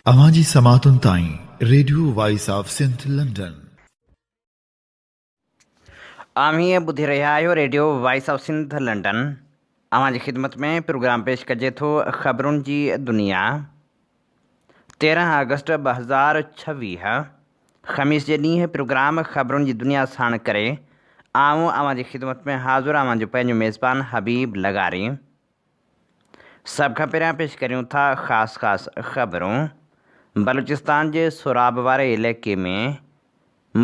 اوهان جي سماعتن تائين radio voice of Sindh London. اوهين ٻڌي رهيا آهيو radio voice of Sindh London. اوهان جي خدمت ۾ پروگرام پيش ڪجي ٿو خبرن جي دنيا 13 آگسٽ 2026 خميس جي ڏينهن پروگرام خبرن جي دنيا ساڻ ڪري آئون اوهان جي خدمت ۾ حاضر اوهان جو پنهنجو ميزبان حبيب لغاري. سڀ کان پهريان پيش ڪريون ٿا خاص خاص خبرون. بلوچستان جي سوراب واري علائقي ۾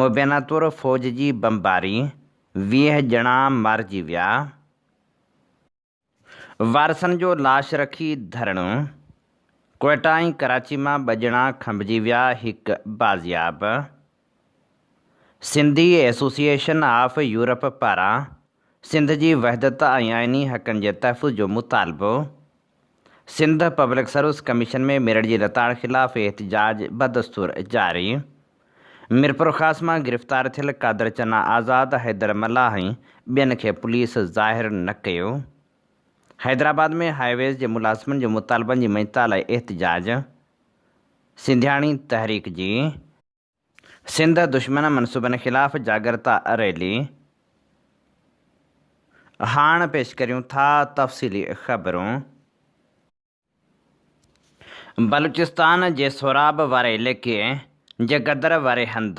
مبينا طور فوج جي بمباري، 20 ڄڻا مارجي ويا. وارثن جو لاش رکي ڌرڻو، ڪوئيٽا ۽ ڪراچي مان ٻه ڄڻا کنڀجي ويا، هڪ بازياب. سنڌي ايسوسيئيشن آف يورپ پاران سنڌ جي وحدت ۽ آئيني حقن جي تحفظ جو مطالبو. Sindh public service commission ۾ merit جي لتاڙ خلاف احتجاج بدستور جاري. ميرپورخاص مان گرفتار ٿيل قادر چنا آزاد، حيدر ملاح ۽ ٻين کي پوليس ظاهر نه ڪيو. حيدرآباد ۾ هاء ويز جي ملازمن جو مطالبن جي مڃتا لاء احتجاج. سنڌياڻي تحريڪ جي سنڌ دشمن منصوبن خلاف جاڳرتا ريلي. هاڻ پيش ڪريون ٿا تفصيلي خبرون. بلوچستان جي سوراب واري علائقي جي گدر واري هنڌ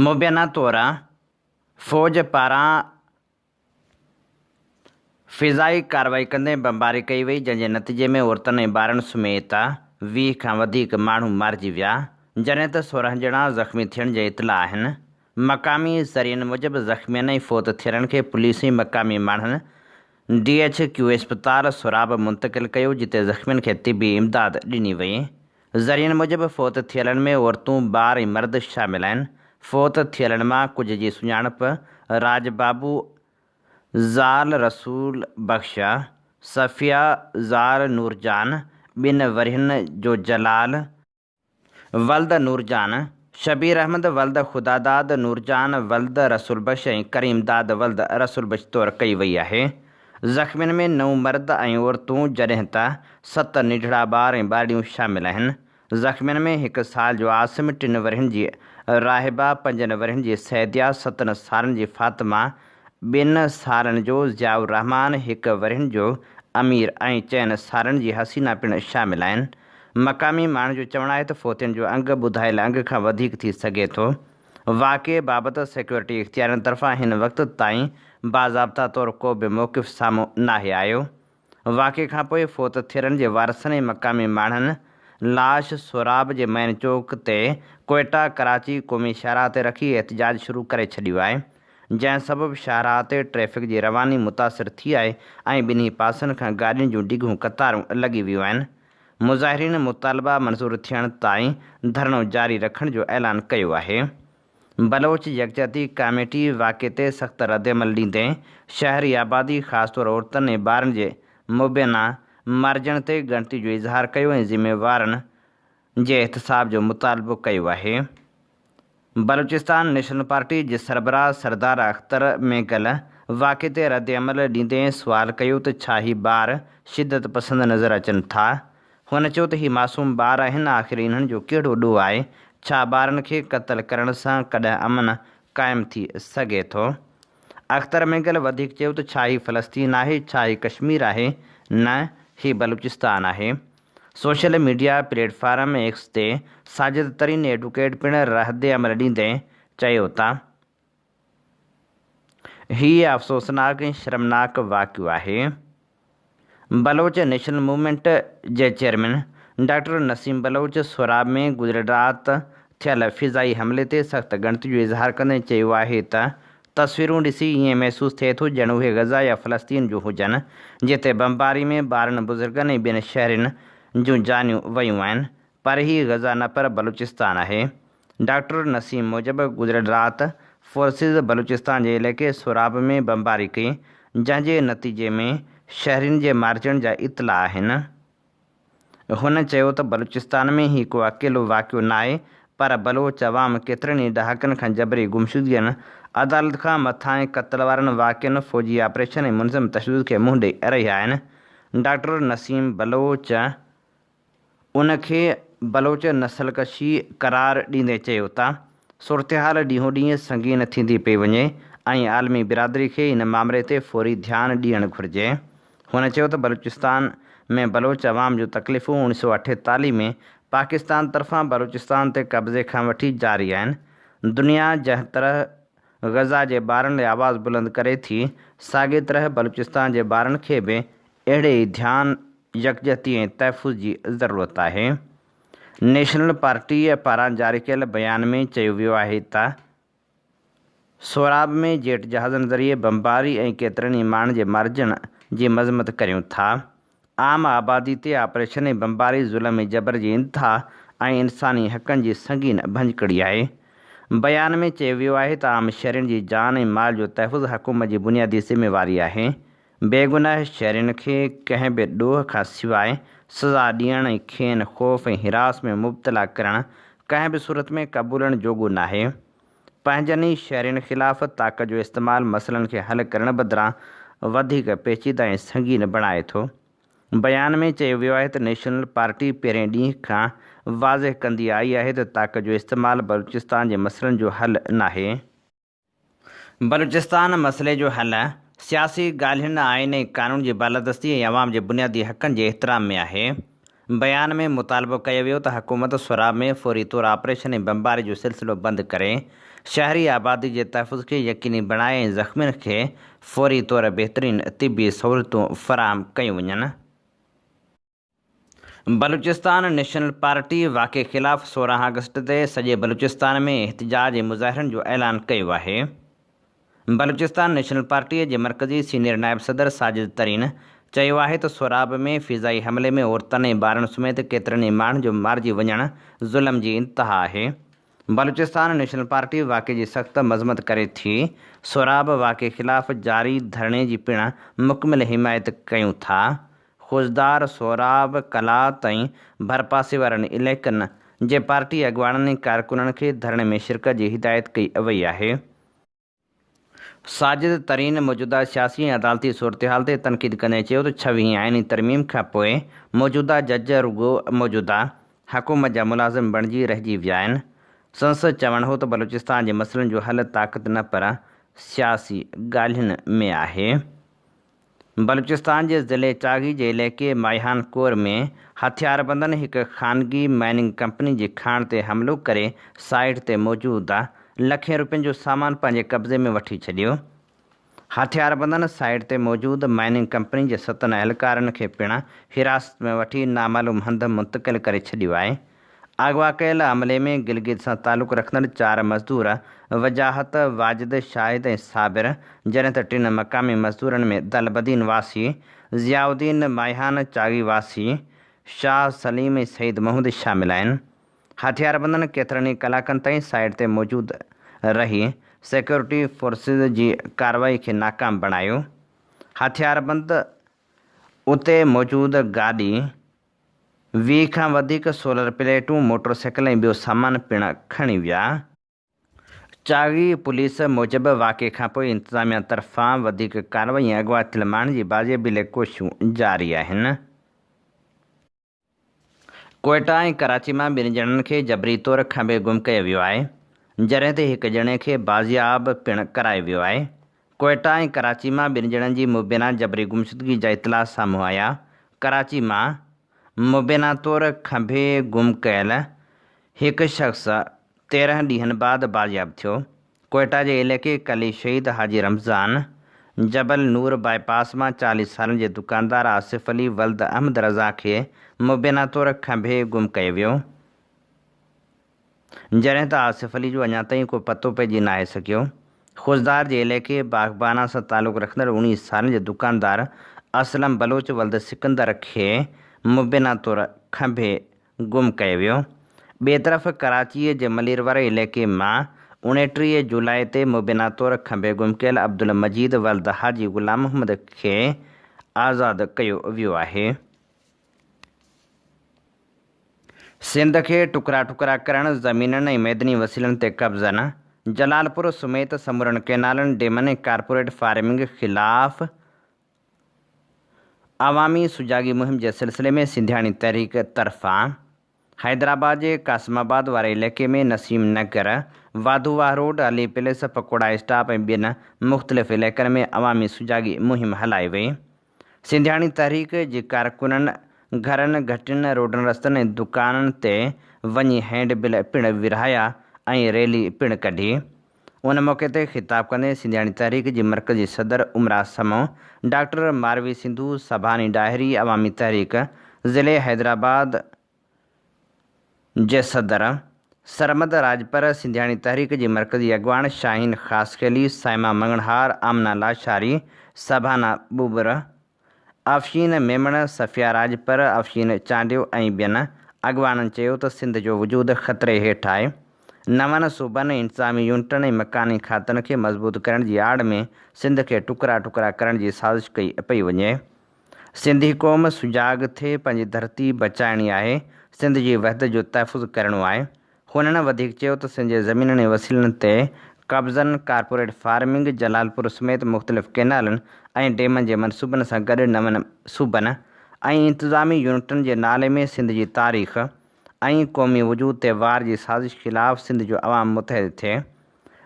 مبينا طور فوج پاران فضائي ڪارروائي ڪندي بمباري ڪئي وئي، جنهن جي نتيجي ۾ عورتن ۽ ٻارن سميت 20 کان وڌيڪ ماڻهو مارجي ويا، جڏهن ته 16 ڄڻا زخمي ٿيڻ جا اطلاع آهن. مقامي ذريعن موجب زخمين ۽ فوت ٿيلن کي پوليس ۽ مقامي ماڻهن ڊي ايڇ ڪيو اسپتال سوراب منتقل ڪيو جتي زخمين کي طبي امداد ڏني وئي. ذريعن موجب فوت ٿيلن ۾ عورتون، ٻار ۽ مرد شامل آهن. فوت ٿيلن مان ڪجهه جي سڃاڻپ راڄ بابو زال رسول بخش، صفيه زال نورجان، ٻن ورهين جو جلال، ولد نورجان، شبير احمد ولد خداداد نورجان ولد رسول بخش ۽ ڪريم داد ولد رسول بخش طور ڪئي وئي آهي. زخمين ۾ نو مرد ۽ عورتون جڏهن ته ست ننڍڙا ٻار ۽ ٻارڙيون شامل آهن. زخمين ۾ هڪ سال جو عاصم، ٽن ورهين جي راهبه، پنجن ورهين جي سعديه، ستن سالن جي فاطمه، ٻن سالن جو ضياء الرحمان، هڪ ورهين جو امير ۽ چئن سالن جي حسينه پڻ شامل آهن. مقامي ماڻهن جو چوڻ آهي ته فوتين جو انگ ٻڌايل انگ کان وڌيڪ ٿي سگهي ٿو. واقعي بابت سيڪيورٽي اختيارين طرفان هن وقت تائين باضابطا طور ڪو به موقف سامهون ناهي آيو. واقعي کانپوء فوت ٿيلن جي وارثن ۽ مقامي ماڻهن لاش سوراب جي مين چوڪ تي ڪوئيٽا ڪراچي قومي شاهراهه تي رکي احتجاج شروع ڪري ڇڏيو آهي جنهن سبب شاهراهه تي ٽريفڪ جي رواني متاثر ٿي آهي ۽ ٻنهي پاسن کان گاڏين جون ڊگهيون قطارون لڳي ويون آهن. مظاهرين مطالبا منظور ٿيڻ تائين ڌرڻو جاري رکڻ جو اعلان ڪيو آهي. بلوچ يڪجهتي ڪاميٽي واقعي تي سخت ردعمل ڏيندي شهري آبادي خاص طور عورتن ۽ ٻارن جي مبينا مارجڻ تي ڳڻتي جو اظهار ڪيو ۽ ذميوارن جي احتساب جو مطالبو ڪيو آهي. بلوچستان نيشنل پارٽي جي سربراهه سردار اختر مينگل واقعي تي ردعمل ڏيندي سوال ڪيو ته ڇا هي ٻار شدت پسند نظر اچن ٿا؟ هن چيو ته هي معصوم ٻار آهن آخر انهن جو ڪهڙو ڏوهه آهي؟ ڇا ٻارن کي قتل ڪرڻ سان ڪڏهن امن قائم ٿي سگهي ٿو؟ اختر مينگل وڌيڪ چيو ته ڇا هي فلسطين آهي؟ ڇا هي ڪشمير آهي؟ نه هي بلوچستان آهي. Social media plate form X تي ساجد ترين ايڊووڪيٽ پڻ ردعمل ڏيندي چيو ته هي افسوسناڪ ۽ شرمناڪ واقعو آهي. بلوچ نيشنل موومينٽ جي چيئرمين ڊاڪٽر نسيم بلوچ سوراب ۾ گذريل رات ٿيل فضائي حملي تي سخت ڳڻتي جو اظهار ڪندي چيو آهي ته تصويرون ڏسي ائين محسوس ٿئي ٿو ڄڻ اهي غزه يا فلسطين جون هجن، جتي بمباري ۾ ٻارن، بزرگن ۽ ٻين شهرين جون جانيون ويون آهن، پر هي غزه نه پر بلوچستان آهي. ڊاڪٽر نسيم موجب گذريل رات فورسز بلوچستان جي علائقي سوراب ۾ بمباري ڪئي، جنهن جي نتيجي ۾ شهرين جي مارجڻ جا اطلاع آهن. هن چيو ته بلوچستان ۾ هي ڪو اڪيلو واقعو ناهي پر بلوچ عوام ڪيترن ئي ڏهاڪن کان جبري گمشدگين، عدالت کان مٿانهين قتل وارن واقعن، فوجي آپريشن ۽ منظم تشدد کي منهن ڏئي رهيا آهن. ڊاڪٽر نسيم بلوچ. ان کي بلوچ نسل ڪشي قرار ڏيندي چيو ته صورتحال ڏينهون ڏينهن سنگين ٿيندي پئي وڃي ۽ عالمي برادري کي ان مامري تي فوري ڌيان ڏيڻ گهرجي. هن چيو ته بلوچستان ۾ بلوچ عوام جون تڪليفون اوڻيهه سؤ اٺيتاليهه ۾ پاڪستان طرفان بلوچستان تي قبضي کان وٺي جاري آهن، دنيا جنهن طرح غزه جي ٻارن لاء آواز بلند ڪري ٿي، ساڳي طرح بلوچستان جي ٻارن کي به اهڙي ئي ڌيان، يڪجهتي ۽ تحفظ جي ضرورت آهي. نيشنل پارٽيء پاران جاري ڪيل بيان ۾ چيو ويو آهي ته سوراب ۾ جيٽ جهازن ذريعي بمباري ۽ ڪيترن ئي ماڻهن جي مارجڻ جي مذمت ڪريون ٿا. عام آبادي تي آپريشن ۽ بمباري ظلم ۽ جبر جي انتها ۽ انساني حقن جي سنگين ڀڃڪڙي آهي. بيان ۾ چيو ويو آهي ته عام شهرين جي جان ۽ مال جو تحفظ حڪومت جي بنيادي ذميواري آهي. بيگناهه شهرين کي ڪنهن به ڏوهه کان سواء سزا ڏيڻ ۽ کين خوف ۽ هراس ۾ مبتلا ڪرڻ ڪنهن به صورت ۾ قبولڻ جوڳو ناهي. پنهنجن ئي شهرين خلاف طاقت جو استعمال مسئلن کي حل ڪرڻ بدران وڌيڪ پيچيده ۽ سنگين بڻائي ٿو. بيان ۾ چيو ويو آهي ته نيشنل پارٽي پهرين ڏينهن کان واضح ڪندي آئي آهي ته طاقت جو استعمال بلوچستان جي مسئلن جو حل ناهي. بلوچستان مسئلي جو حل سياسي ڳالهين، آئين ۽ قانون جي بالادستي ۽ عوام جي بنيادي حقن جي احترام ۾ آهي. بيان ۾ مطالبو ڪيو ويو ته حڪومت سوراب ۾ فوري طور آپريشن ۽ بمباري جو سلسلو بند ڪري، شهري آبادي جي تحفظ کي يقيني بڻائي ۽ زخمين کي فوري طور بهترين طبي سهولتون فراهم ڪيون وڃن. بلوچستان نيشنل پارٽي واقعي خلاف 16 آگسٽ تي سڄي بلوچستان ۾ احتجاج ۽ مظاهرن جو اعلان ڪيو آهي. بلوچستان نيشنل پارٽيء جي مرڪزي سينيئر نائب صدر ساجد ترين چيو آهي ته سوراب ۾ فضائي حملي ۾ عورتن ۽ ٻارن سميت ڪيترن ئي ماڻهن جو مارجي وڃڻ ظلم جي انتها آهي. بلوچستان نيشنل پارٽي واقعي جي سخت مذمت ڪري ٿي، سوراب واقعي خلاف جاري ڌرڻي جي پڻ مڪمل حمايت ڪيون ٿا. خضدار، سوراب، قلات ۽ ڀرپاسي وارن علائقن جي پارٽي اڳواڻن ۽ ڪارڪنن کي ڌرڻي ۾ شرڪت جي هدايت ڪئي وئي آهي. ساجد ترين موجوده سياسي ۽ عدالتي صورتحال تي تنقيد ڪندي چيو ته ڇويهين آئيني ترميم کانپوء موجوده جج رڳو موجوده حڪومت جا ملازم بڻجي رهجي ويا آهن. سندس چوڻ هو ته بلوچستان جي مسئلن جو حل طاقت نه پر سياسي ڳالهين ۾ آهي. بلوچستان جي ضلعي چاغي جي علائقي مايهان ڪور ۾ هٿياربندن هڪ خانگي مائننگ ڪمپني جي کاڻ تي حملو ڪري سائيٽ تي موجود لکين روپين جو سامان پنهنجي قبضي ۾ وٺي ڇڏيو. هٿياربندن سائيٽ تي موجود مائننگ ڪمپني جي ستن اهلڪارن کي پڻ حراست ۾ وٺي نامعلوم هنڌ منتقل ڪري ڇڏيو آهي. اغوا ڪيل عملي ۾ گلگت سان تعلق رکندڙ چار مزدور وجاهت، واجد، شاهد ۽ صابر، جڏهن ته ٽن مقامي مزدورن ۾ دلبدين واسي ضياء الدين، مايهان چاغي واسي شاهه سليم ۽ سعيد محمد شامل آهن. هٿياربندن ڪيترن ئي ڪلاڪن تائين سائيٽ تي موجود رهي سيڪيورٽي فورسز جي ڪارروائي کي ناڪام بڻايو. هٿياربند اتي موجود گاڏي 20 کان وڌيڪ سولر پليٽون، موٽر سائيڪل ۽ ٻيو سامان پڻ کڻي ويا. چاغي پوليس موجب واقعي کانپوء انتظاميا طرفان وڌيڪ ڪارروائي ۽ اغوا ٿيل ماڻهن جي بازيابي لاء ڪوششون جاري آهن. ڪوئيٽا ۽ ڪراچي مان ٻن ڄڻن کي جبري طور کنڀي گم ڪيو ويو آهي، جڏهن ته هڪ ڄڻي کي بازياب پڻ ڪرايو ويو آهي. ڪوئيٽا ۽ ڪراچي مان ٻن ڄڻن جي مبينا جبري گمشدگي جا اطلاع سامهون آيا، ڪراچي مان مبينا طور کنڀي گم ڪيل هڪ شخص 13 ڏينهن بعد بازياب ٿيو، ڪوئيٽا جي علائقي قلعي شهيد حاجي رمضان جبل نور باء پاس مان 40 سالن جي دڪاندار آصف علي ولد احمد رضا کي مبينا طور کنڀي گم ڪيو ويو، جڏهن ته آصف علي جو اڃا تائين ڪو پتو پئجي ناهي سگهيو. خضدار جي علائقي باغبانا سان تعلق رکندڙ 19 سالن جي دڪاندار اسلم بلوچ ولد سڪندر کي مبينا طور کنڀي گم ڪيو ويو. ٻئي طرف ڪراچيء جي ملير واري علائقي مان 29 جولاء تي مبينا طور کنڀي گم ڪيل عبدالمجيد ولد حاجي غلام محمد کي آزاد ڪيو ويو آهي. سنڌ کي ٽڪرا ٽڪرا ڪرڻ، زمينن ۽ معدني وسيلن تي قبضن، جلالپور سميت سمورن ڪئنالن، ڊيمن ۽ ڪارپوريٽ فارمنگ خلاف عوامي سجاڳي مهم جي سلسلي ۾ سنڌياڻي تحريڪ طرفان حيدرآباد جي قاسم آباد واري علائقي ۾ Naseem Nagar, Wadhu Wah road, Ali place, Pakora stop ۽ ٻين مختلف علائقن ۾ عوامي سجاڳي مهم هلائي وئي. سنڌياڻي تحريڪ جي ڪارڪنن گهرن، گهٽين، روڊن رستن ۽ دڪانن تي وڃي هينڊ بل پڻ ورهايا ۽ ريلي پڻ ڪڍي. ان موقعي تي خطاب ڪندي سنڌياڻي تحريڪ جي مرڪزي صدر عمرا سمون، ڊاڪٽر ماروي سنڌو، سڀاني ڏاهري، عوامي تحريڪ ضلعي حيدرآباد جي صدر سرمد راڄپر، سنڌياڻي تحريڪ جي مرڪزي اڳواڻ شاهين خاصخيلي، صائمه مڱڻهار، آمنه لاشاري، سڀانا ٻٻر، افشين ميمڻ، صفيه راڄپر، افشين چانڊيو ۽ ٻين اڳواڻن چيو ته سنڌ جو وجود خطري هيٺ آهي، نون صوبن، انتظامي يونٽن ۽ مڪاني کاتن کي مضبوط ڪرڻ جي آڙ ۾ سنڌ کي ٽڪرا ٽڪرا ڪرڻ جي سازش ڪئي پئي وڃي. سنڌي قوم سجاڳ ٿي پنهنجي ڌرتي بچائڻي آهي، سنڌ جي وحدت جو تحفظ ڪرڻو آهي. هنن وڌيڪ چيو ته سنڌ جي زمينن ۽ وسيلن تي قبضن، ڪارپوريٽ فارمنگ، جلالپور سميت مختلف ڪئنالن ۽ ڊيمن جي منصوبن سان گڏ نون صوبن ۽ انتظامي يونٽن جي نالي ۾ سنڌ جي تاريخ ۽ قومي وجود تي وار جي سازش خلاف سنڌ جو عوام متحد ٿئي.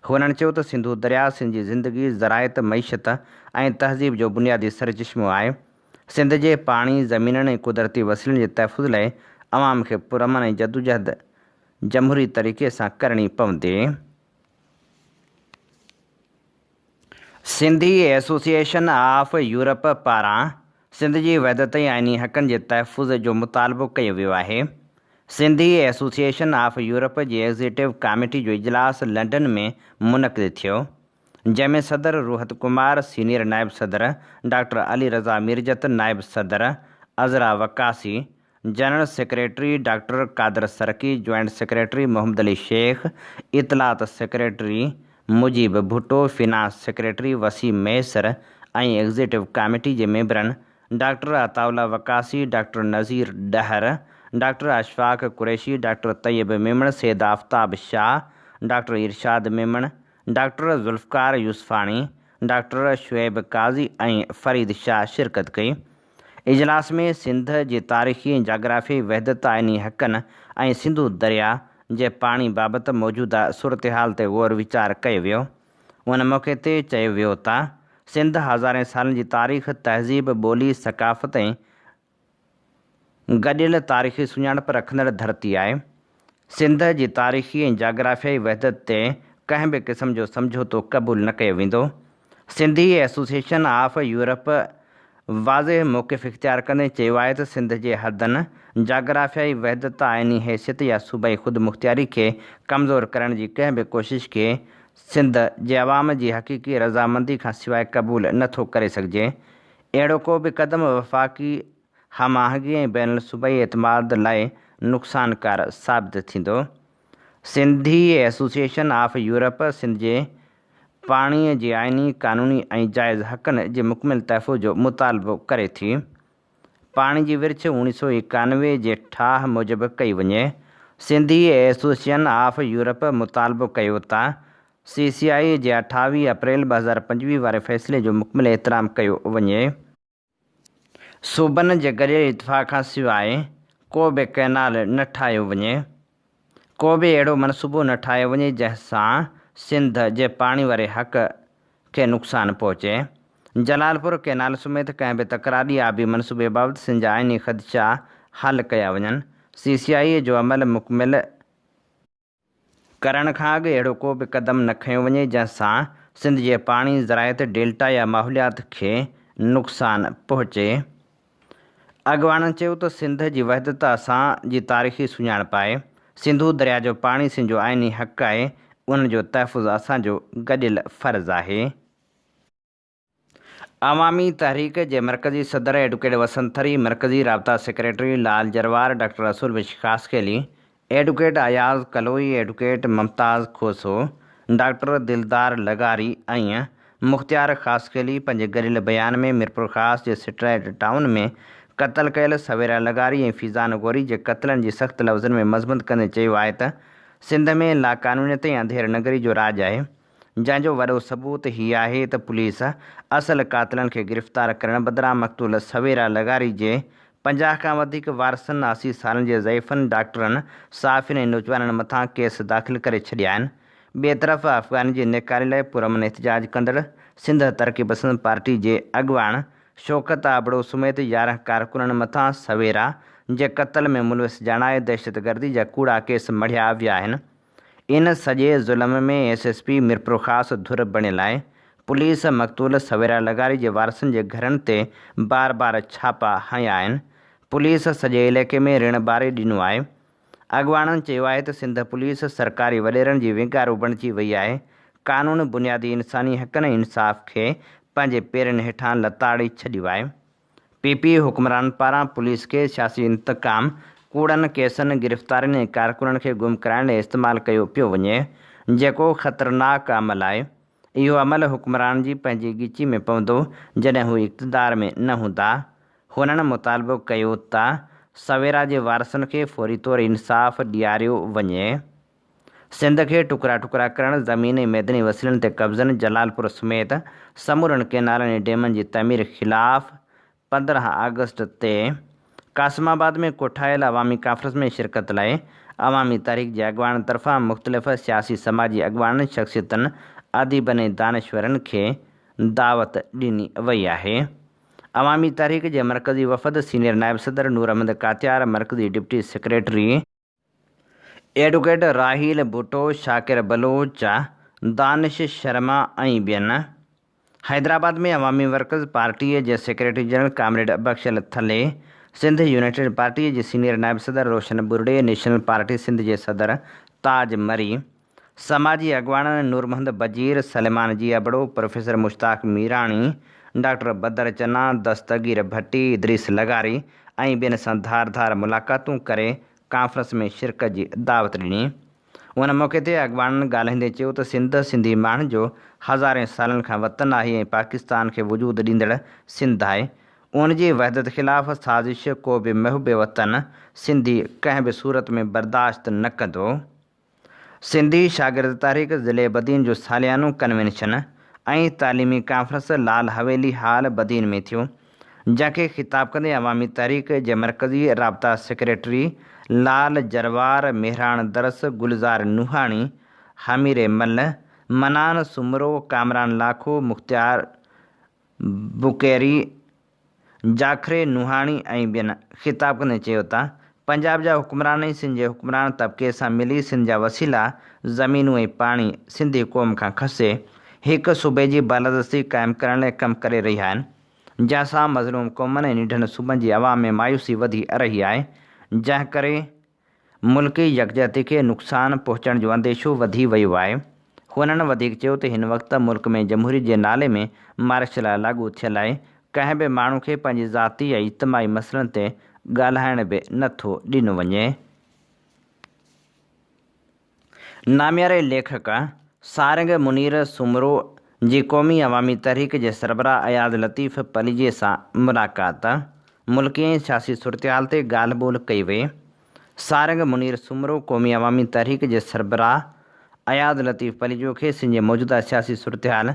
هنن چيو ته سنڌو درياء سنڌ جي زندگي، زراعت، معيشت ۽ تهذيب جو بنيادي سرچشمو آهي. سنڌ جي پاڻي، زمينن ۽ قدرتي وسيلن جي تحفظ لاء عوام کي پرامن ۽ جدوجهد جمهوري طريقي سان ڪرڻي پوندي. سنڌي ايسوسيئيشن آف يورپ پاران سنڌ جي وحدت ۽ آئيني حقن جي تحفظ جو مطالبو ڪيو ويو آهي. سنڌي ايسوسيئيشن آف يورپ جي ايگزيڪيوٽو ڪاميٽي جو اجلاس لنڊن ۾ منعقد ٿيو. جنهن ۾ صدر روحت ڪمار، سينيئر نائب صدر ڊاڪٽر علي رضا ميرجت، نائب صدر Azra Waqasi, general secretary doctor Qadir Sarki, joint secretary Muhammad Ali Shaikh, اطلاعات secretary Mujeeb Bhutto, finance secretary Waseem Mahesar ۽ executive committee جي ميمبرن doctor Ataullah Waqasi, doctor Nazir Dahar, doctor Ashfaq Qureshi, doctor Tayyab Memon, Syed Aftab Shah, doctor Irshad Memon, doctor Zulfiqar Yousfani, doctor Shoaib Qazi ۽ Farid Shah شرڪت ڪئي. اجلاس ۾ سنڌ جي تاريخي ۽ جاگرافيائي وحدت، آئيني حقن ۽ سنڌو درياء جي پاڻي بابت موجوده صورتحال تي غور ويچار ڪيو ويو. ان موقعي تي چيو ويو ته سنڌ هزارين سالن جي تاريخ، تهذيب، ٻولي، ثقافت ۽ گڏيل تاريخي سڃاڻپ رکندڙ ڌرتي آهي. سنڌ جي تاريخي ۽ جاگرافيائي وحدت تي ڪنهن به قسم جو سمجهوتو قبول نه ڪيو ويندو. سنڌي ايسوسيئيشن آف يورپ واضح موقف اختيار ڪندي چيو آهي ته سنڌ جي حدن، جاگرافيائي وحدت، آئيني حيثيت يا صوبائي خودمختياري کي ڪمزور ڪرڻ جي ڪنهن به ڪوشش کي سنڌ جي عوام جي حقيقي رضامندي کان سواء قبول نه ٿو ڪري سگهجي. اهڙو ڪو به قدم وفاقي هم آهنگي ۽ بين الصوبائي اعتماد لاء نقصانڪار ثابت ٿيندو. Sindhi association of Europe Sindh جي پاڻي جي آئيني، قانوني ۽ جائز حقن جي مڪمل تحفظ جو مطالبو ڪري ٿي. پاڻي جي ورڇ اوڻيهه سؤ ايڪانوي جي ٺاهه موجب ڪئي وڃي. سنڌي ايسوسيئن آف يورپ مطالبو ڪيو ته سي سي آء جي 28 اپريل 2025 واري فيصلي جو مڪمل احترام ڪيو وڃي. صوبن جي گڏيل اتفاق کان سواء ڪو به ڪئنال نه ٺاهيو وڃي. ڪو به اهڙو منصوبو نه ٺاهيو وڃي جنهن سان سنڌ جي پاڻي واري حق کي نقصان پهچي. جلالپور ڪئنال سميت ڪنهن به تڪراري آبي منصوبي بابت سنڌ جا آئيني خدشا حل ڪيا وڃن. سي سي آء جو عمل مڪمل ڪرڻ کان اڳ اهڙو ڪو به قدم نه کنيو وڃي جنهن سان سنڌ جي پاڻي، زراعت، ڊيلٽا يا ماحوليات کي نقصان پهچي. اڳواڻن چيو ته سنڌ جي وحدت اسان جي تاريخي سڃاڻپ آهي، سنڌو درياء جو پاڻي سنڌ جو آئيني حق آهي، ان جو تحفظ اسان جو گڏيل فرض آهي. عوامي تحريڪ جي مرڪزي صدر ايڊوڪيٽ وسنت ٿري، مرڪزي رابطا secretary Lal Jarwar, doctor Rasool Bakhsh Khaskheli, advocate Ayaz Kaloi, advocate Mumtaz Khoso, doctor Dildar لغاري ۽ مختيار خاصخيلي پنهنجي گڏيل بيان ۾ ميرپورخاص جي سيٽلائيٽ ٽائون ۾ قتل ڪيل سويرا لغاري ۽ فيضان غوري جي قتلن جي سخت لفظن ۾ مذمت ڪندي چيو آهي ته سنڌ ۾ لاقانونيت ۽ انڌير نگري جو راڄ آهي. جنهن جو وڏو ثبوت هي آهي ته پوليس اصل قاتلن کي گرفتار ڪرڻ بدران مقتول سويرا لغاري جي 50 کان وڌيڪ وارثن، 80 سالن جي ضعيفن، ڊاڪٽرن، صحافين ۽ نوجوانن مٿان ڪيس داخل ڪري ڇڏيا آهن. ٻئي طرف افغانين جي نيڪالي لاء پرامن احتجاج ڪندڙ سنڌ ترقي پسند پارٽي جي اڳواڻ شوڪت ابڙو سميت 11 ڪارڪنن مٿان سويرا جي قتل ۾ ملوث ڄاڻائي دهشتگردي جا ڪوڙا ڪيس مڙهيا ويا آهن. ان سڄي ظلم ۾ ايس ايس پي ميرپورخاص ڌر بڻيل آهي. پوليس مقتول سويرا لغاري جي وارثن جي گهرن تي بار بار ڇاپا هنيا آهن. پوليس سڄي علائقي ۾ رڻ ٻاري ڏنو آهي. اڳواڻن چيو آهي ته سنڌ پوليس سرڪاري وڏيرن جي ونگارو بڻجي وئي آهي. قانون بنيادي انساني حقن ۽ انصاف کي پنهنجي پيرن هيٺان لتاڙي ڇڏيو آهي. پي پي حڪمرانن پاران پوليس کي سياسي انتقام، ڪوڙن ڪيسن، گرفتارين ۽ ڪارڪنن کي گم ڪرائڻ لاء استعمال ڪيو پيو وڃي، جيڪو خطرناڪ عمل آهي. اهو عمل حڪمرانن جي پنهنجي ڳچي ۾ پوندو، جڏهن هو اقتدار ۾ نه هوندا. هنن مطالبو ڪيو ته سويرا جي وارثن کي فوري طور انصاف ڏياريو وڃي. سنڌ کي ٽڪرا ٽڪرا ڪرڻ، زمين ۽ معدني وسيلن تي قبضن، جلالپور سميت سمورن ڪئنالن ۽ ڊيمن جي تعمير خلاف 15 آگسٽ تي قاسم آباد ۾ ڪوٺايل عوامي ڪانفرنس ۾ شرڪت لاء عوامي تحريڪ جي اڳواڻن طرفان مختلف سياسي سماجي اڳواڻن، شخصيتن، اديبن ۽ دانشورن کي دعوت ڏني وئي آهي. عوامي تحريڪ جي مرڪزي وفد سينيئر نائب صدر نور احمد ڪاتيار، مرڪزي deputy secretary, advocate Raheel Bhutto, Shakir Baloch, Danish Sharma ۽ ٻين حيدرآباد ۾ عوامي ورڪرز پارٽيء جي secretary general comrade Bakhshal Thali, Sindh united پارٽيء جي سينيئر نائب صدر روشن ٻرڙي، نيشنل پارٽي سنڌ جي صدر تاج مري، سماجي اڳواڻن نور محمد بجير، سليمان جي ابڙو، پروفيسر مشتاق ميراڻي، ڊاڪٽر بدر چنا، دستگير ڀٽي، ادريس لغاري ۽ ٻين سان ڌار ڌار ملاقاتون ڪري ڪانفرنس ۾ شرڪت جي دعوت ڏني. ان موقعي تي اڳواڻن ڳالهائيندي چيو ته سنڌ سنڌي ماڻهن جو هزارين سالن کان وطن آهي ۽ پاڪستان کي وجود ڏيندڙ سنڌ آهي. ان جي وحدت خلاف سازش ڪو به محب وطن سنڌي ڪنهن به صورت ۾ برداشت نه ڪندو. سنڌي شاگرد تحريڪ ضلعي بدين جو ساليانو ڪنوينشن ۽ تعليمي ڪانفرنس لال حويلي هال بدين ۾ ٿيو، جنهن کي خطاب ڪندي عوامي تحريڪ جي مرڪزي رابطا سيڪريٽري لال جروار، مهراڻ درس، گلزار نوحاڻي، حميري مل، منان سومرو، ڪامران لاکو، مختيار بڪيري، جاکري نوحاڻي ۽ ٻين خطاب ڪندي چيو ته پنجاب جا حڪمران ۽ سنڌ جي حڪمران طبقي سان ملي سنڌ جا وسيلا، زمينون ۽ پاڻي سنڌي قوم کان کسي هڪ صوبي جي بالادستي قائم ڪرڻ لاء ڪم ڪري رهيا آهن، جنهن سان مظلوم قومن ۽ ننڍن صوبن جي عوام ۾ مايوسي وڌي رهي آهي، جنهن ڪري ملڪي يڪجهتي کي نقصان پهچڻ جو انديشو وڌي ويو آهي. هنن وڌيڪ چيو ته هن وقت ملڪ ۾ جمهوريت جي نالي ۾ مارشل لا لاڳو ٿيل آهي، ڪنهن به ماڻهو کي پنهنجي ذاتي يا اجتماعي مسئلن تي ڳالهائڻ به نه ٿو ڏنو وڃي. نامياري ليکڪ سارنگ منير سومرو جي قومي عوامي تحريڪ جي سربراهه اياز لطيف پليجي سان ملاقات، ملڪي ۽ سياسي صورتحال تي ڳالهه ٻولهه ڪئي وئي. سارنگ منير سومرو قومي عوامي تحريڪ جي سربراهه اياز لطيف پليجو کي سنڌ جي موجوده سياسي صورتحال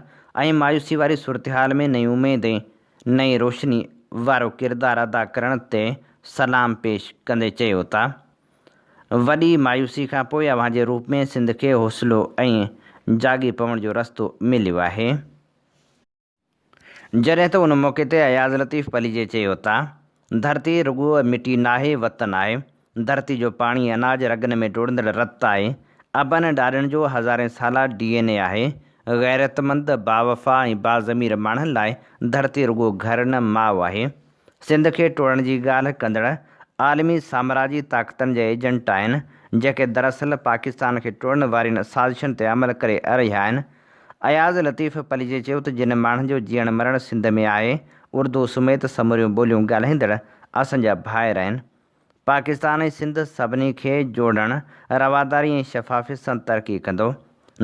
۽ مايوسي واري صورتحال ۾ نئين اميد ۽ نئين روشني وارو ڪردار ادا ڪرڻ تي سلام پيش ڪندي چيو ته وڏي مايوسي کانپوء اوهان جي روپ ۾ سنڌ کي حوصلو ۽ جاڳي پوڻ جو رستو مليو آهي. جڏهن ته ان موقعي تي اياز لطيف پليجي چيو ته ڌرتي رڳو مٽي ناهي وطن آهي، ڌرتي جو پاڻي اناج رڳن ۾ ڊوڙندڙ رت آهي، ابن ڏاڏن جو هزارين سالا ڊي اين اي آهي، غيرتمند، باوفا ۽ باضمير ماڻهن لاء ڌرتي رڳو گهر نه ماء آهي. سنڌ کي ٽوڙڻ جي ڳالهه ڪندڙ عالمي سامراجي طاقتن جا ايجنٽ آهن، جيڪي دراصل پاڪستان کي ٽوڙڻ وارين سازشن تي عمل ڪري رهيا آهن. اياز لطيف پليجي چيو ته جن ماڻهن جو جيئڻ مرڻ سنڌ ۾ آهي، اردو سميت سموريون ٻوليون ڳالهائيندڙ اسان جا ڀائر آهن. پاڪستان ۽ سنڌ سڀني کي جوڙڻ، رواداري ۽ شفافيت سان ترقي ڪندو.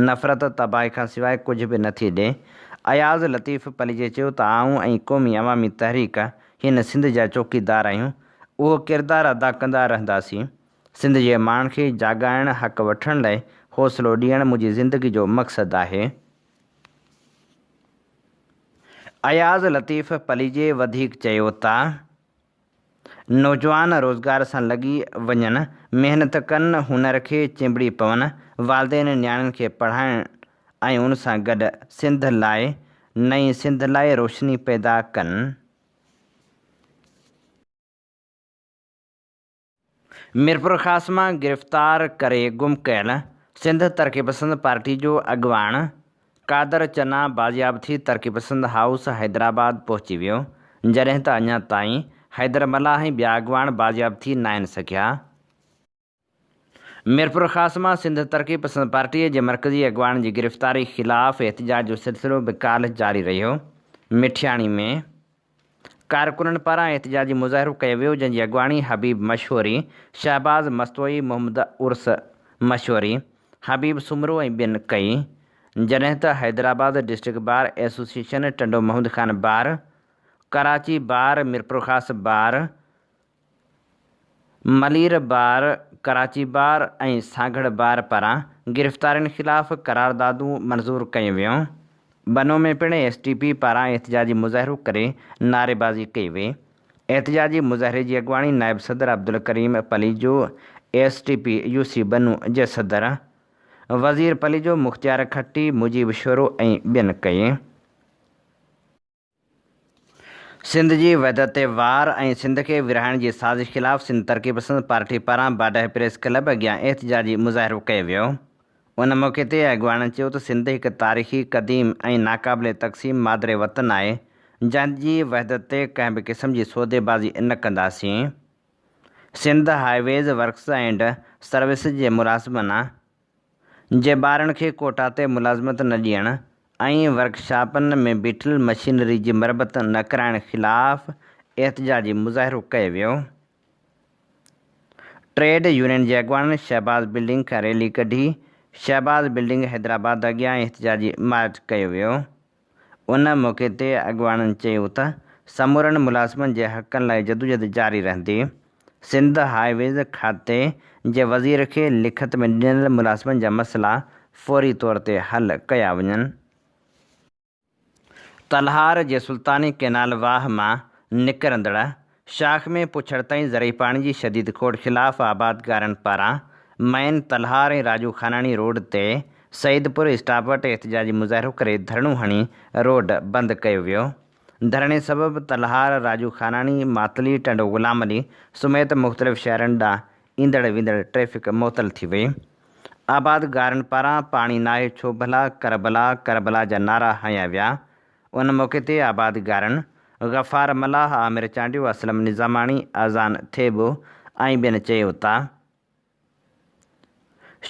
نفرت تباهي کان سواء ڪجهه به نه ٿي ڏي. اياز لطيف پليجي چيو ته آئون ۽ قومي عوامي تحريڪ هن سنڌ جا چوڪيدار آهيون، اهو ڪردار ادا ڪندا رهنداسين. سنڌ جي ماڻهن کي جاڳائڻ، حق وٺڻ لاء حوصلو ڏيڻ منهنجي زندگي جو مقصد آهي. اياز لطيف پليجي وڌيڪ چيو ته نوجوان روزگار سان لڳي وڃن، محنت ڪن، هنر کي چنبڙي پون، والدين نياڻين کي پڙهائڻ ۽ ان سان گڏ سنڌ لاء نئين سنڌ لاء روشني پيدا ڪن. ميرپورخاص مان گرفتار ڪري گم ڪيل سنڌ ترقي پسند پارٽي جو اڳواڻ قادر چنا بازياب ٿي ترقي پسند هائوس حيدرآباد پهچي ويو، جڏهن ته اڃا تائين حيدر ملاح ۽ ٻيا اڳواڻ بازياب ٿي ناهن سگهيا. ميرپورخاص مان سنڌ ترقي پسند پارٽي جي مرڪزي اڳواڻ جي گرفتاري خلاف احتجاج جو سلسلو به ڪالهه جاري رهيو. مٺياڻي ۾. ڪارڪنن پاران احتجاجي مظاهرو ڪيو ويو جنهن جي اڳواڻي حبيب مشوري، شهباز مستوئي، محمد عرس مشوري، حبيب سومرو ۽ ٻين ڪئي. جڏهن ته Hyderabad district bar association, Tando Muhammad Khan bar, Karachi bar, Mirpurkhas bar, Malir bar, Karachi bar ۽ Sanghar bar پاران گرفتارين خلاف قراردادون منظور ڪيون ويون. بنو ۾ پڻ ايس ٽي پي پاران احتجاجي مظاهرو ڪري نعريبازي ڪئي وئي. احتجاجي مظاهري جي اڳواڻي نائب صدر Abdulkarim Palijo, S T P U C Bannu جي صدر وزير پليجو، مختيار کٽي، مجيب شورو ۽ ٻين ڪئي. سنڌ جي وحدت تي وار ۽ سنڌ کي ورهائڻ جي سازش خلاف سنڌ ترقي پسند پارٽي پاران باڊهه پريس ڪلب اڳيان احتجاجي مظاهرو ڪيو ويو. ان موقعي تي اڳواڻن چيو ته سنڌ هڪ تاريخي، قديم ۽ ناقابل تقسيم مادر وطن آهي، جنهن جي وحدت تي ڪنهن به قسم جي سوديبازي نه ڪنداسين. Sindh highways works and services جي ملازمن جي ٻارن کي ڪوٽا تي ملازمت نه ڏيڻ ۽ ورڪشاپن ۾ بيٺل مشينري جي مرمت نه ڪرائڻ خلاف احتجاجي مظاهرو ڪيو ويو. ٽريڊ يونين جي اڳواڻن شهباز بلڊنگ کان ريلي ڪڍي شهباز بلڊنگ حيدرآباد اڳيان احتجاجي مارچ ڪيو ويو. ان موقعي تي اڳواڻن چيو ته سمورن ملازمن جي حقن لاء جدوجھد جاري رهندي، سنڌ هاء ويز کاتي جي وزير کي لکت ۾ ڏنل ملازمن جا مسئلا فوري طور تي حل ڪيا وڃن. تلهار جي سلطاني ڪئنال واهه مان نڪرندڙ شاخ ۾ پڇڙ تائين زرعي پاڻي جي شديد کوٽ خلاف آبادگارن پاران مئن تلهار ۽ راڄو خاناڻي روڊ تي سعيدپور اسٽاپ وٽ احتجاجي مظاهرو ڪري ڌرڻو هڻي روڊ بند ڪيو ويو. ڌرڻي سبب تلهار، راڄو خاناڻي، ماتلي، ٽنڊو غلام علي سميت مختلف شهرن ڏانهن ايندڙ ويندڙ ٽريفڪ معطل ٿي وئي. آبادگارن پاران پاڻي ناهي ڇو ڀلا ڪربلا ڪربلا جا نعرا هنيا ويا. ان موقعي تي آبادگارن غفار ملاح، عامر چانڊيو، اسلم نظاماڻي، اذان ٿيٻو ۽ ٻين چيو ته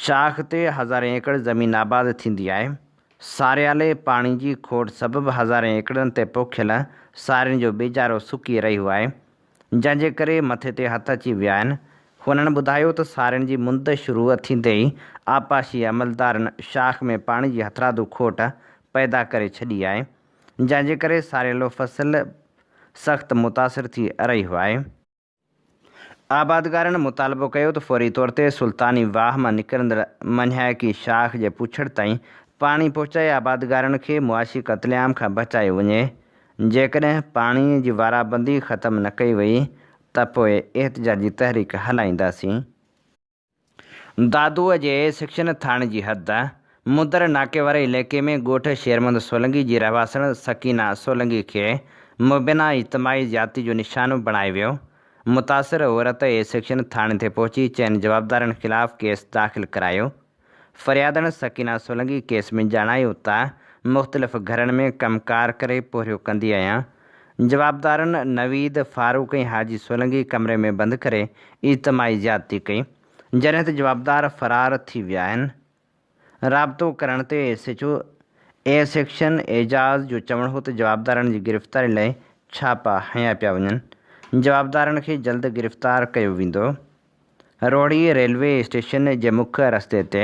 شاخ تي هزارين ايڪڙ زمين آباد ٿيندي آهي، ساريالي پاڻي جي کوٽ سبب هزارين ايڪڙن تي پوکيل سارين جو ٻيجارو سڪي رهيو آهي، جنهن جي ڪري مٿي تي هٿ اچي ويا آهن. هنن ٻڌايو ته سارين جي مند شروع ٿيندي ئي آبپاشي عملدارن شاخ ۾ پاڻي جي هٿرادو کوٽ پيدا ڪري ڇڏي آهي، جنهن جي ڪري ساريلو فصل سخت متاثر ٿي رهيو آهي. آبادگارن مطالبو ڪيو ته فوري طور تي سلطاني واهه مان نڪرندڙ منهيائڪي شاخ جي پوڇڙ تائين پاڻي پهچائي آبادگارن کي معاشي قتل عام کان بچايو وڃي، جيڪڏهن پاڻي جي وارابندي ختم نه ڪئي وئي ته پوء احتجاجي تحريڪ هلائينداسين. دادوء جي سيڪشن ٿاڻي جي حد مندر ناڪي واري علائقي ۾ ڳوٺ شيرمند سولنگي جي رهواسڻ سڪينه سولنگي کي مبينا اجتماعي زيادتي جو نشانو بڻايو ويو، متاثر عورت اي سيڪشن ٿاڻي تي پهچي چئن جوابدارن خلاف ڪيس داخل ڪرايو. فريادڻ سڪينه سولنگي ڪيس ۾ ڄاڻايو ته مختلف گهرن ۾ ڪم ڪار ڪري پورهيو ڪندي آهيان، جوابدارن نويد، فاروق ۽ حاجي سولنگي ڪمري ۾ بند ڪري اجتماعي زيادتي ڪئي، جڏهن ته جوابدار فرار ٿي ويا آهن. رابطو ڪرڻ تي S H O A section Ejaz جو چوڻ هو ته جوابدارن جي گرفتاري لاء ڇاپا هنيا پيا وڃن، جوابدارن کي جلد گرفتار ڪيو ويندو. روهڙي ريلوي اسٽيشن جي مک رستي تي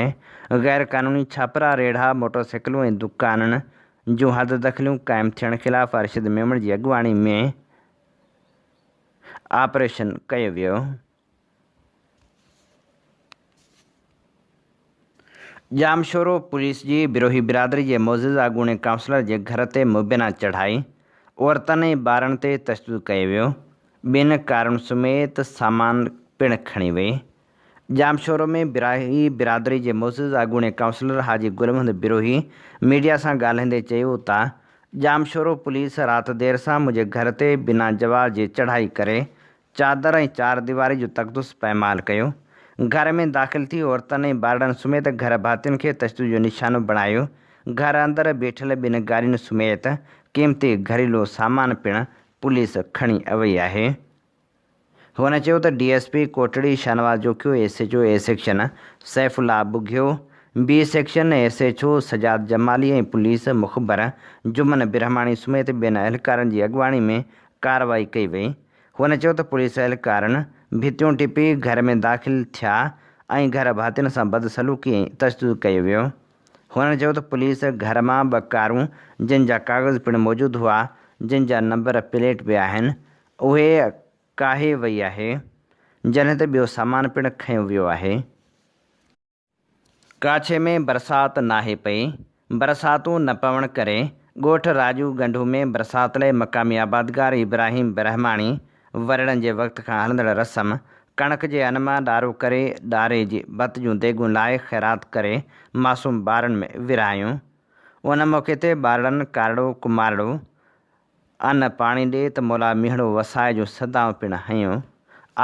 غير قانوني ڇاپرا، ريڙها، موٽر سائيڪلون ۽ دڪانن جون حد دخليون قائم ٿيڻ خلاف ارشد ميمڻ جي اڳواڻي ۾ آپريشن ڪيو ويو. ڄامشورو پوليس جي بروهي برادري جي معزز اڳوڻي ڪائونسلر جي گهر تي مبينا چڙهائي. عورتن ۽ ٻارن تي تشدد ڪيو ويو، ٻن ڪارن سميت سامان پڻ کڻي وئي. ڄامشورو ۾ براهي برادري جي معزز اڳوڻي ڪائونسلر حاجي گل محمد بروهي ميڊيا سان ڳالهائيندي چيو ته ڄامشورو پوليس رات دير سان منهنجي گهر تي بنا جواز جي چڙهائي ڪري چادر ۽ چار ديواري جو تقدس پائمال ڪيو. گهر ۾ داخل ٿي عورتن ۽ ٻارڙن سميت گهر ڀاتين کي تشدد جو نشانو بڻايو. گهر اندر بيٺل ٻن گاڏين سميت قيمتي گهريلو سامان پڻ پوليس کڻي وئي آهي. هن چيو ته D S P Kotri Shahnawaz Jokhio, S H O A section Saifullah Bughio, B section S H O Sajjad Jamali ۽ police مخبر Juman Brahmani سميت ٻين اهلڪارن جي اڳواڻي ۾ ڪارروائي ڪئي وئي. هن چيو ته پوليس اهلڪارن ڀتيون ٽپي گهر ۾ داخل ٿيا ۽ گهر ڀاتين سان بدسلوڪي ۽ تشدد ڪيو ويو. هن چيو ته پوليس گهر مان ٻه ڪارون جن جا ڪاغذ پڻ موجود هئا جن جا نمبر پليٽ به آهن اهي ڪاهي وئي آهي جڏهن ته ٻيو سامان پڻ کنيو ويو آهي. ڪاڇي ۾ برسات ناهي پئي، برساتون نه پوڻ ڪري ڳوٺ راڄو ڳنڍو ۾ برسات لئه مقامي آبادگار ابراهيم برهماڻي ورڙن جي وقت کان هلندڙ رسم ڪڻڪ جي ان مان ڏارو ڪري ڏاري جي ڀت جون ديڳون لاهي خيرات ڪري معصوم ٻارن ۾ ورهايون. ان موقعي تي ٻارڙن ڪارڙو ڪمارڙو ان پاڻي ڏي ته مولا مينهڙو وسائي جون صدائون پڻ هنيون.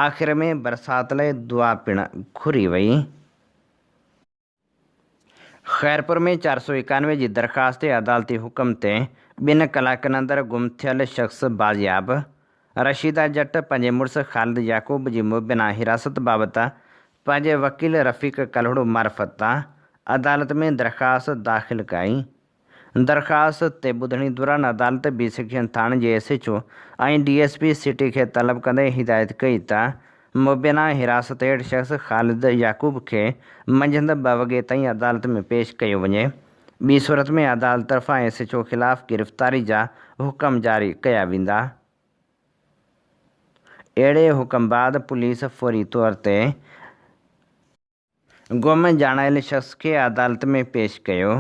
آخر ۾ برسات لئه دعا پڻ گهري وئي. خيرپور ۾ 491 جي درخواست تي عدالتي حڪم تي ٻن ڪلاڪن اندر گم ٿيل شخص بازياب، رشيده جٽ پنهنجي مڙس خالد يعقوب جي مبينا حراست بابت پنهنجي وڪيل رفيق ڪلهوڙو معرفت عدالت ۾ درخواست داخل ڪئي. درخواست تي ٻڌڻي دوران عدالت بي سيڪشن ٿاڻي جي S H O ۽ D S P city کي طلب ڪندي هدايت ڪئي ته مبينا حراست هيٺ شخص خالد يعقوب کي منجهند ٻه وڳي تائين عدالت ۾ پيش ڪيو وڃي، ٻي صورت ۾ عدالت طرفان ايس ايڇ او خلاف گرفتاري جا حڪم جاري ڪيا ويندا. اهڙي حڪم بعد پوليس فوري طور تي گم ڄاڻايل شخص کي عدالت ۾ پيش ڪيو.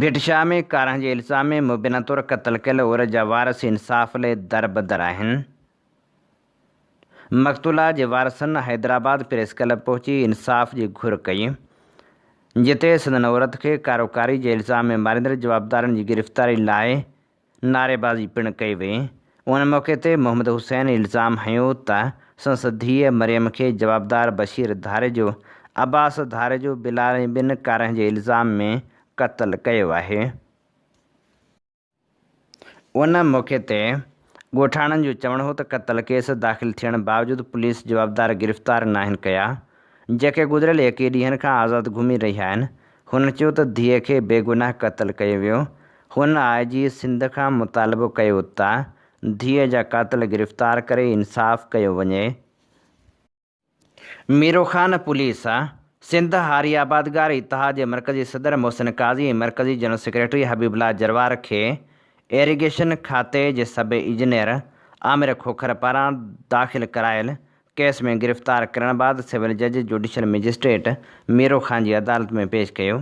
ڀٽ شاهه ۾ ڪارنهن جي الزام ۾ مبينا طور قتل ڪيل عورت جا وارث انصاف لئه دربدر آهن. مقتولا جي وارثن حيدرآباد پريس ڪلب پهچي انصاف جي گهر ڪئي، جتي سندن عورت کي ڪاروڪاري جي الزام ۾ ماريندڙ جوابدارن جي گرفتاري لاء نعريبازي پڻ ڪئي وئي. ان موقعي تي محمد حسين الزام هنيو ته سندس ڌيء مريم کي جوابدار بشير ڌاريجو، عباس ڌاريجو، بلال ۽ ٻين ڪارنهن جي الزام ۾ قتل ڪيو آهي. ان موقعي تي ڳوٺاڻن جو چوڻ هو ته قتل ڪيس داخل ٿيڻ باوجود پوليس جوابدار گرفتار ناهن ڪيا، جيڪي گذريل 21 ڏينهن کان آزاد گهمي رهيا آهن. هن چيو ته ڌيء کي بيگناهه قتل ڪيو ويو. هن آء جي سنڌ کان مطالبو ڪيو ته ڌيء جا قاتل گرفتار ڪري انصاف ڪيو وڃي. ميرو خان پوليس سنڌ هاري آبادگار اتحاد جي مرڪزي صدر محسن قاضي ۽ مرڪزي جنرل سيڪريٽري حبيب الله جروار کي ايريگيشن کاتي جي سب انجنيئر عامر کوکر پاران داخل ڪرايل ڪيس ۾ گرفتار ڪرڻ بعد سول جج جوڊيشل مئجسٽريٽ ميرو خان جي عدالت ۾ پيش ڪيو.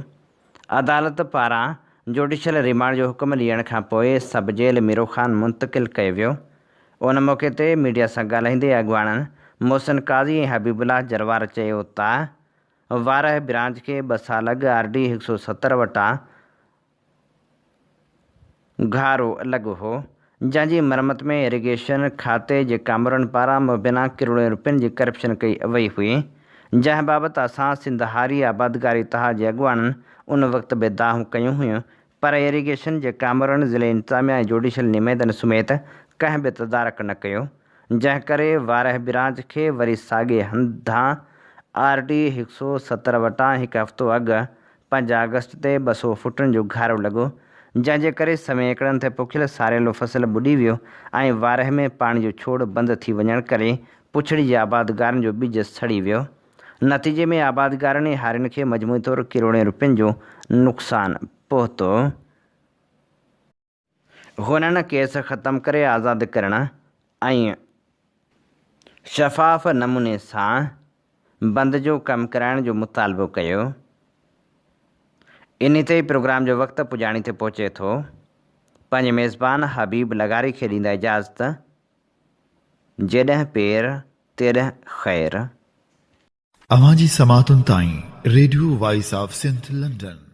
عدالت پاران جوڊيشل ريمانڊ جو حڪم ڏيڻ کانپوء سب جيل ميرو خان منتقل ڪيو ويو. ان موقعي تي ميڊيا سان ڳالهائيندي اڳواڻن محسن قاضي ۽ حبيب الله جروار چيو ته وارهه برانچ کي ٻه سال اڳ آر ڊي 170 وٽان گهارو لڳو هو، جنهن جي مرمت ۾ ايريگيشن کاتي جي ڪامورن پاران مبينا ڪروڙين روپين جي ڪرپشن ڪئي وئي هئي، جنهن بابت اسان سنڌ هاري آبادگار اتحاد جي اڳواڻن ان وقت به دانهون ڪيون هيون پر ايريگيشن جي ڪامورن، ضلعي انتظاميا ۽ جوڊيشل نمائندن سميت ڪنهن به تدارڪ نه ڪيو، جنهن ڪري وارهه برانچ کي وري ساڳئي هنڌان آر ڊي 170 وٽان هڪ هفتو اڳ 5 آگسٽ تي 200 فٽن جو گهارو لڳو، جنهن جي ڪري سوين ايڪڙن تي پوکيل ساريلو فصل ٻڏي ويو ۽ وارهه ۾ پاڻي جو ڇوڙ بند ٿي وڃڻ ڪري پڇڙي جي آبادگارن جو ٻج سڙي ويو. نتيجي ۾ آبادگارن ۽ هارين کي مجموعي طور ڪروڙين روپين جو نقصان پهتو. هنن ڪيس ختم ڪري آزاد ڪرڻ ۽ شفاف نموني سان بند جو ڪم ڪرائڻ جو مطالبو ڪيو. انهي تي ئي پروگرام جو وقت پڄاڻي تي پهچي ٿو. پنهنجي ميزبان حبيب لغاري کي ڏيندا اجازت. جيڏهن پير تيڏهن خير. اوهان جي سماعتن تائين radio voice of Sindh London.